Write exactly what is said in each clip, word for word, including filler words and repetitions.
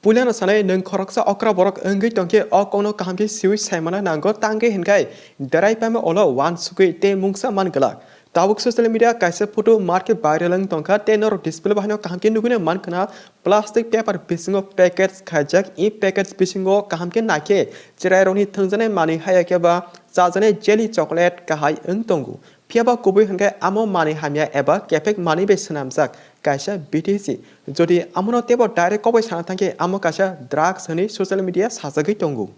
Puilano sanai nwng khoroksa okra borok wngwi tongkhe o kokno kaham khe siwi saimana nango, tangwi hinkhe derai paima ulo uansugwi tei mungsa man glak. Tabuk social media kaisa photo markhe viral wng tongkha tei norok display bahaino kaham khe nugwino mankha na plastic paper bisingo package khaijak, i package bisingo kaham khe naikhe cherairokni thwngjaknai manwi haya khe ba chajaknai jelly chocolate kahai wng tongo. Phiya ba kubui hinkhe amo manwi hamya eba kephek manwi bai swnamjak kaisa B T C. Jodi amono teibo direct kokbai sana thangkhe amo kaisa drugs hwnwi social media sajagwi tongo.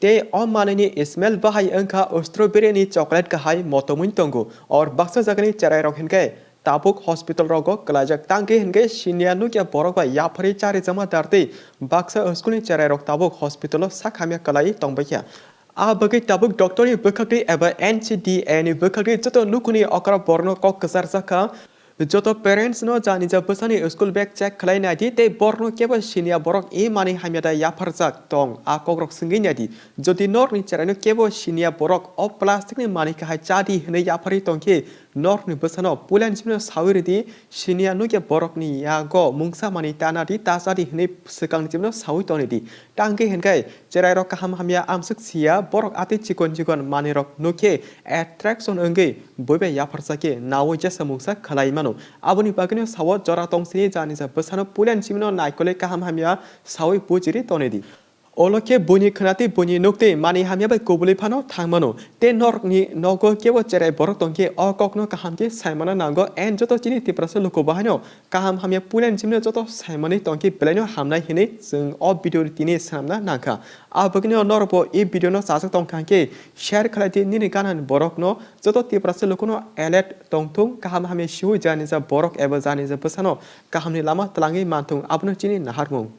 Tei o manwini smell bahai wngkha strawberry ni chocolate kahai motomwi tongo. Or baksa jagani cherairok hinkhe tabuk hospital rogo kwlaijak, tangwi hinkhe siniya nukya borok bai yapharwi charijakma dartwi baksa school ni cherairok tabuk hospital o sak hamya kwlaiwi tongbaikha. A bagwi tabuk doctor ni bwkhakni eba N C D A ni bwkhakni joto nukhungni okra borokno kok kwcharjakha. Joto parents no jani ja bwsani school bag check khlai naidi tei borokno kebo siniya borok e manwi hamya da yapharjak tong, a kokrok swngwi naidi. Jodi norokni cheraino kebo siniya borok o plastic ni manwi kahai chadi hwnwi yapharwi tongkhe, norokni bwsano puilani chimino sawi rwdi, siniya nukya borokni yago mungsa manwi ta nadi, ta chadi hwnwi swkangni chimino sawi tonidi. Tangwi hinkhe cherairok kaham hamya amswk siya, borok atwi chikon chikon manwirok nukhe attraction wngwi bui bai yapharsa khe naui jesa mungsa khlai mano. Aboni bagwino sao jora tongsini jani ja bwsano puilani chimino naikolwi kaham hamya sawi bujiri tonidi. Olo khe buini khwnatwi buini nuktwi manwi hamya bai kubulwi phano thang mano. Tei norokni nogo kebo cherai borok tongkhe o kokno kaham khe saimano nango, and joto chini Tiprasa luku bahaino kaham hamya puilani chimino joto saimani tongkhe belaino hamnai hinwi chwng o video ri tini swnamna nangkha. A bagwino norokbo e video no chajak tongkha hinkhe share khlai di, nini ganani borokno joto Tiprasa lukuno alert tongthung, kaham hamya siwi jani ja borok eba jani ja bwsano kahamni lama twlangwi manthung, abono chini naharmung.